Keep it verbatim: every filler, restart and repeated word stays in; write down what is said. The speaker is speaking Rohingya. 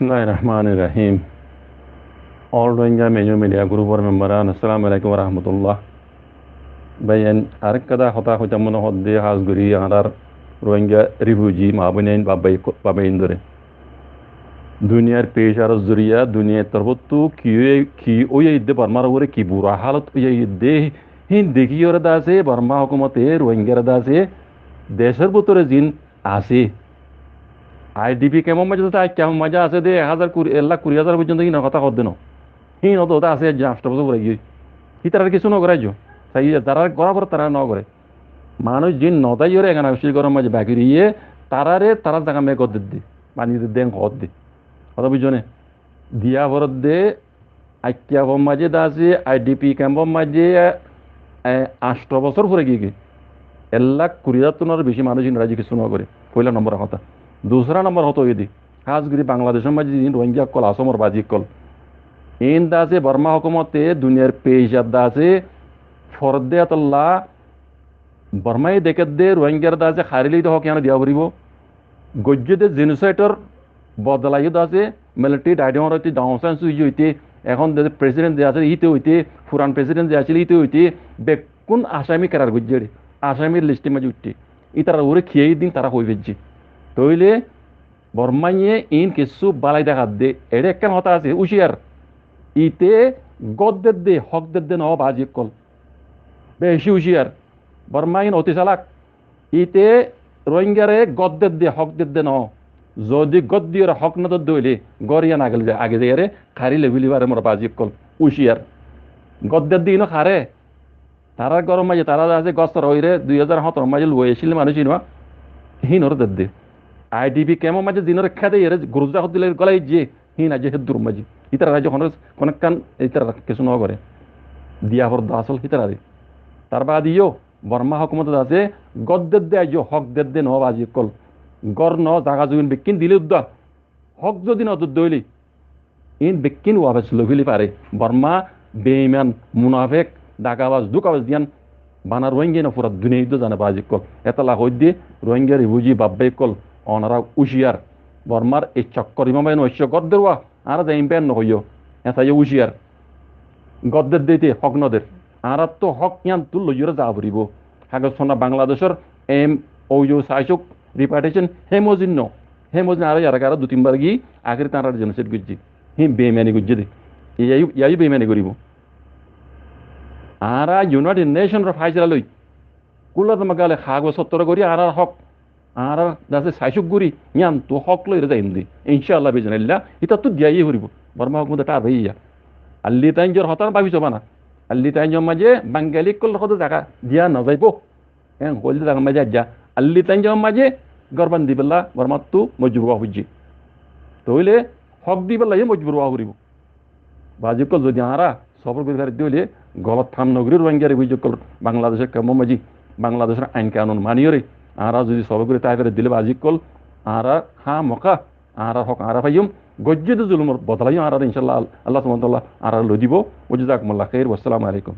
Bismilláhir Rahmánir Rahím. All Rohingya Major Media Group or member an, Assalamu Alaikum wa Rahmatullah. Báiyain, arekká hotá hoitám mone hoódde, hás gorí añárar Rohingya refugee maa bóinain, baf bái, baf báiyain dóre. Duniyar pecár or zoriya duniyar torfóttu ki ói-, ki óiye de Bormar uore ki bura hálot óiye de, hín dekíyore de asé Borma hókumote Rohingyare de asé decór bútore ziín asé. IDP kemor maze de aijja maze asé de ek házar kuri, ek lak kuri házar foijjonto híinor hotá hoódde no. Híin ódde ódde asé aijja añctho bosór furai giyói. Hítarare kessú no goré aijjo. Sai tarare gorá foré, tarare no goré. Manúic ziín no táiyore egana bicí gorór maze baki roiye, tarare tarar zaga maze gór dedde, bani dedde, en hoódde. Hotá buijjó né? Diya foredde, aijja for maze de asé IDP kemor maze, e, añctho bosór furai giyói. Ek lak kuri házar tún aró bicí manúic híinore aijjo kessú no goré. Foila nombor hotá. Dusára nombor hotá óiye de, hás gorí Bangladecór maze ziín Rohingya ókkol asé, mor bazi ókkol. Iín de asé Borma hókumote duniyar pecár de asé foredde etolla Bormaye dekédde Rohingyare de asé hári loiyé de hók yián diya foribó. Goijjé de genocide or bodola yó de asé military daidómor óite, Daw Aung San Suu Kyi óite, ehón de president ze asé híte óite, furan president ze asíl híte óite, bekkún asami kerar goijjé de, asamir list or maze uiththé. Ítarar uore kiyé din tará hoi faijjé. Tóile Bormaye iín kessú bálai deháadde. Eçé ekkán hotá asé, uciyar. Ite gór dedde, hók dedde noó, bazi ókkol. Beci uciyar. Borma iín oti salak. Ite Rohingyare gór dedde, hók dedde noó. Zodi gór diyore hók no dedde óile, gór yián age, age zaiyore hári loi félai fare, mor bazi ókkol. Uciyar. Gór dedde iín ó háre. Tarár góror maze tará de asé gór sára óire dui házar hóñtoro maze loi aicíl manúic iín, híinore dedde. IDP kemor maze ziínore kéde iyóre gurufza hoddilla gorí gólai diyé, híin aijjó héddur maze. Ítarar aijjó honó, honó ekkán ítarar kessú no goré. Diya foredde asól ítarare. Tar baade yó Borma hókumote de asé gór dedde aijjó, hók dedde noó, bazi ókkol. Gór noó, zaga zobin bekkín dile uddá. Hók zodi no dedde óile, iín bekkín wafes loi félai fare. Borma beiman, munafek, dagabaz, dúkabaz de yián bana Rohingya no, fura duniyai de zane, bazi ókkol. Etolla hoóidde Rohingya refugee baf bái ókkol, onora uciyar. Bormar ei cokkor imam bái no aiccé gór derwa, añára zaiyum bái no hoiyó. Eñsáiyo uciyar. Gór dedde ite hók no der. Añárattú hók yiántu loiyóre za foribó. Hagos fona Bangladecór MOU, saisuk, repatriation, hé mozin no. Hé mozin añára yar age aró dui tin bar giyí, akérit añárar genocide goijjé. Híin beimani goijjé de. Yai, yai beimani goribó. Añára United Nation or fáisala loi, kúla zoma gale hagos fottor gorí añárar hók, añárar de asé saisuk gorí, yiántu hók loiyóre zaiyum de. Incálla, biiznillah, ítattú diya foribó. Borma hókumote ṭar faiye. Alli tainjor hotá báfi soba na. Alli tainjor maze Bangali ókkolor hoté zaga diya no zaibó. Eén hoilde zagar maze aijja alli tainjor maze gór bandi bella Bormattú mojbur ówa foijjé. Tóile hók di bella yó mojbur ówa foribó. Bazi ókkol, zodi añára sobor gorí faridde óile, golot ham no gorí Rohingya refugee ókkol Bangladecór kemor maze, Bangladecór ain kanun maniyóre, añára zodi sobor gorí tái faridde óile, bazi ókkol, añára hámaka añárar hók añára faiyum. Goijjé de zulumor bodola yó añára incálla Allah subhanahu wa taala añára loi dibó. Wa jazakumullahu khair. Wassalamu alaikum.